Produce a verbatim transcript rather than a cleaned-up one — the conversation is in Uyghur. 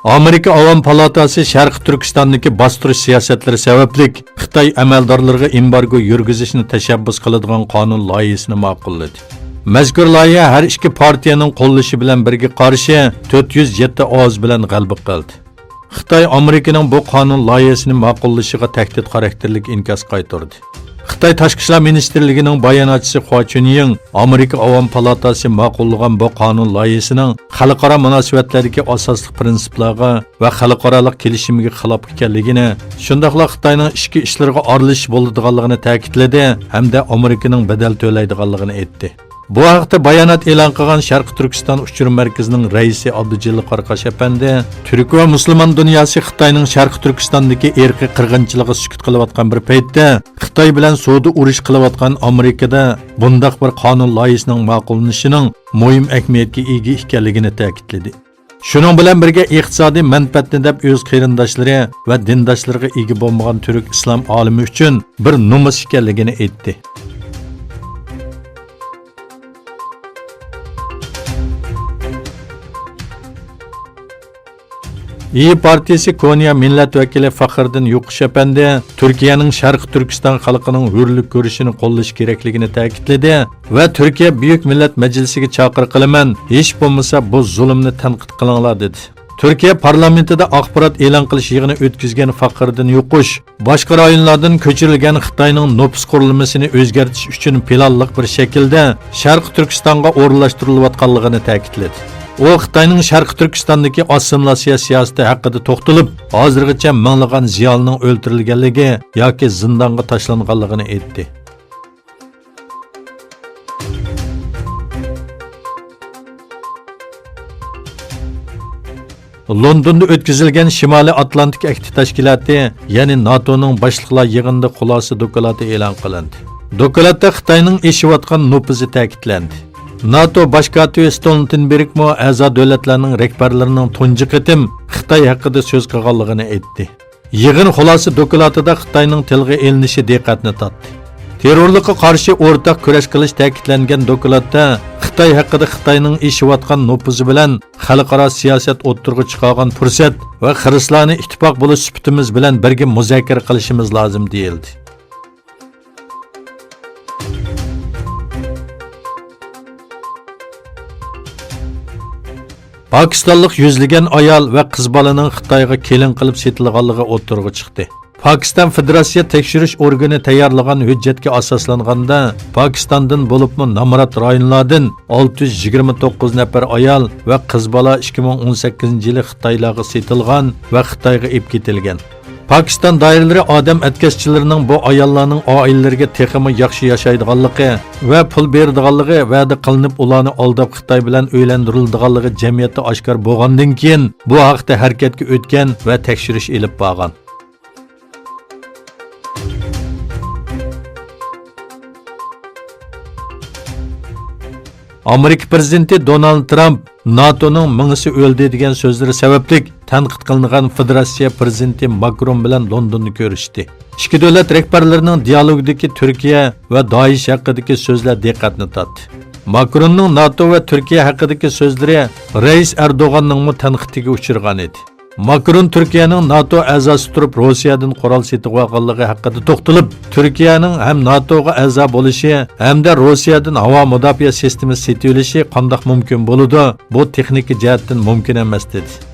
ئامېرىكا ئاۋام پالاتاسى شەرقىي تۈركىستاندىكى باستۇرۇش سىياسەتلىرى سەۋەبلىك خىتاي ئەمەلدارلىرىغا ئېمبارگو يۈرگۈزۈشنى تەشەببۇس قىلىدىغان قانۇن لايىھىسىنى ماقۇللىدى. مەزكۇر لايىھە ھەر ئىككى پارتىيەنىڭ قوللىشى بىلەن بىرگە قارشى تۆت يۈز يەتتە ئاۋاز بىلەن غەلىبە قىلدى. خىتاي ئامېرىكىنىڭ بۇ قانۇن لايىھىسىنى ماقۇللىشىغا تەھدىت خاراكتېرلىك ئىنكاس قايتۇردى. خىتاي تاشقى ئىشلار مىنىستىرلىكىنىڭ باياناتچىسى خۇا چۈنيىڭ ئامېرىكا ئاۋام پالاتاسى ماقۇللىغان بۇ قانۇن لايىھىسىنىڭ خەلقئارا مۇناسىۋەتلەردىكى ئاساسلىق پىرىنسىپلارغا ۋە خەلقئارالىق كېلىشىمگە خىلاپ ئىكەنلىكىنى، شۇنداقلا خىتاينىڭ ئىچكى ئىشلىرىغا ئارىلىشىش بولىدىغانلىقىنى تەكىتلىدى ھەمدە ئامېرىكىنىڭ بەدەل تۆلەيدىغانلىقىنى ئېيتتى. بۇ ھەقتە بايانات ئېلان قىلغان شەرقىي تۈركىستان ئۇچۇر مەركىزىنىڭ رەئىسى ئابدۇجېلىل قاراقاش ئەپەندى، تۈرك ۋە مۇسۇلمان دۇنياسى خىتاينىڭ شەرقىي تۈركىستاندىكى ئىرقىي قىرغىنچىلىقىغا سۈكۈت قىلىۋاتقان بىر پەيتتە، خىتاي بىلەن سودا ئۇرۇش قىلىۋاتقان ئامېرىكىدا بۇنداق بىر قانۇن لايىھىسىنىڭ ماقۇللىنىشىنىڭ مۇھىم ئەھمىيەتكە ئىگە ئىكەنلىكىنى تەكىتلىدى. شۇنىڭ بىلەن بىرگە، ئىقتىسادىي مەنپەئەتنى دەپ ئۆز قېرىنداشلىرى ۋە دىنداشلىرىغا ئىگە بولمىغان تۈرك ئىسلام ئالىمى ئۈچۈن بىر نومۇس ئىكەنلىكىنى ئېيتتى. ئىيى پارتىيىسى كونيا مىللەت ۋەكىلى فەخرىدىن يوقۇش ئەپەندى تۈركىيەنىڭ شەرقىي تۈركىستان خەلقىنىڭ ھۆرلۈك كۈرىشىنى قوللىشى كېرەكلىكىنى تەكىتلىدى ۋە تۈركىيە بۈيۈك مىللەت مەجلىسىگە چاقىرىق قىلىمەن، ھېچ بولمىسا بۇ زۇلۇمنى تەنقىد قىلىڭلار، دېدى. تۈركىيە پارلامېنتىدا ئاخبارات ئېلان قىلىش يىغىنى ئۆتكۈزگەن فەخرىدىن يوقۇش، باشقا رايونلاردىن كۆچۈرۈلگەن خىتاينىڭ نوپۇس قۇرۇلمىسىنى ئۆزگەرتىش ئۈچۈن پىلانلىق بىر شەكىلدە شەرقىي تۈركىستانغا ئورۇنلاشتۇرۇلۇۋاتقانلىقىنى تەكىتلىدى. ئۇ خىتاينىڭ شەرقىي تۈركىستاندىكى ئاسسىمىلياتسىيە سىياسىتى ھەققىدە توختىلىپ، ھازىرغىچە مىڭلىغان زىيالىينىڭ ئۆلتۈرۈلگەنلىكى ياكى زىندانغا تاشلانغانلىقىنى ئېيتتى. لوندوندا ئۆتكۈزۈلگەن شىمالىي ئاتلانتىك ئەھدى تەشكىلاتى، يەنى ناتونىڭ باشلىقلار يىغىنىدا خۇلاسە دوكلاتى ئېلان قىلىندى. دوكلاتتا خىتاينىڭ ئېشىۋاتقان نوپۇزى تەكىتلەندى. ناتو باش كاتىپى ستولتېنبېرگمۇ ئەزا دۆلەتلەرنىڭ رەھبەرلىرىنىڭ تۇنجى قېتىم خىتاي ھەققىدە سۆز قىلغانلىقىنى ئېيتتى. يىغىن خۇلاسە دوكلاتىدا خىتاينىڭ تىلغا ئېلىنىشى دىققەتنى تارتتى. تېررورلۇققا قارشى ئورتاق كۈرەش قىلىش تەكىتلەنگەن دوكلاتتا خىتاي ھەققىدە خىتاينىڭ ئېشىۋاتقان نوپۇزى بىلەن خەلقئارا سىياسەت ئوتتۇرىغا چىقارغان پۇرسەت ۋە خىرىسلارنى ئىتتىپاق بولۇش سۈپىتىمىز بىلەن بىرگە مۇزاكىرە قىلىشىمىز لازىم، دېيىلدى. پاكىستانلىق يۈزلىگەن ئايال ۋە قىز بالىنىڭ خىتايغا كېلىن قىلىپ سېتىلغانلىقى ئوتتۇرىغا چىقتى. پاكىستان فېدېراتسىيە تەكشۈرۈش ئورگىنى تەييارلىغان ھۆججەتكە ئاساسلانغاندا، پاكىستاندىن، بولۇپمۇ نامرات رايونلاردىن ئالتە يۈز يىگىرمە توققۇز نەپەر ئايال ۋە قىز بالا ئىككى مىڭ ئون سەككىزىنچى يىلى خىتايلارغا سېتىلغان ۋە خىتايغا ئېلىپ كېتىلگەن. پاكىستان دائىرىلىرى ئادەم ئەتكەسچىلىرىنىڭ بۇ ئاياللارنىڭ ئائىلىلىرىگە تېخىمۇ ياخشى ياشايدىغانلىقى ۋە پۇل بېرىدىغانلىقى، ۋەدە قىلىنىپ ئۇلارنى ئالداپ خىتاي بىلەن ئۆيلەندۈرۈلىدىغانلىقى جەمئىيەتتە ئاشكارا بولغاندىن كېيىن، بۇ ھەقتە ھەرىكەتكە ئۆتكەن ۋە تەكشۈرۈش ئېلىپ بارغان. ئامېرىكا پىرېزىدېنتى دونالد ترامپ ناتونىڭ مېڭىسى ئۆلدى دېگەن سۆزلىرى سەۋەبلىك تەنقىد قىلىنغان فېدېراتسىيە پىرېزىدېنتى ماكرون بىلەن لوندوندا كۆرۈشتى. ئىككى دۆلەت رەھبەرلىرىنىڭ دىيالوگىدىكى تۈركىيە ۋە دائىش ھەققىدىكى سۆزلەر دىققەتنى تارتتى. ماكروننىڭ ناتو ۋە تۈركىيە ھەققىدىكى سۆزلىرى رەئىس ئەردوغاننىڭمۇ تەنقىدىگە ئۇچرىغان ئىدى. ماكرون تۈركىيەنىڭ ناتو ئەزاسى تۇرۇپ روسىيەدىن قورال سېتىۋالغانلىقى ھەققىدە توختىلىپ، تۈركىيەنىڭ ھەم ناتوغا ئەزا بولۇشى، ھەمدە روسىيەدىن ھاۋا مۇداپىئە سىستېمىسى سېتىۋېلىشى قانداق مۇمكىن بولىدۇ؟ بۇ تېخنىكا جەھەتتىن مۇمكىن ئەمەس، دېدى.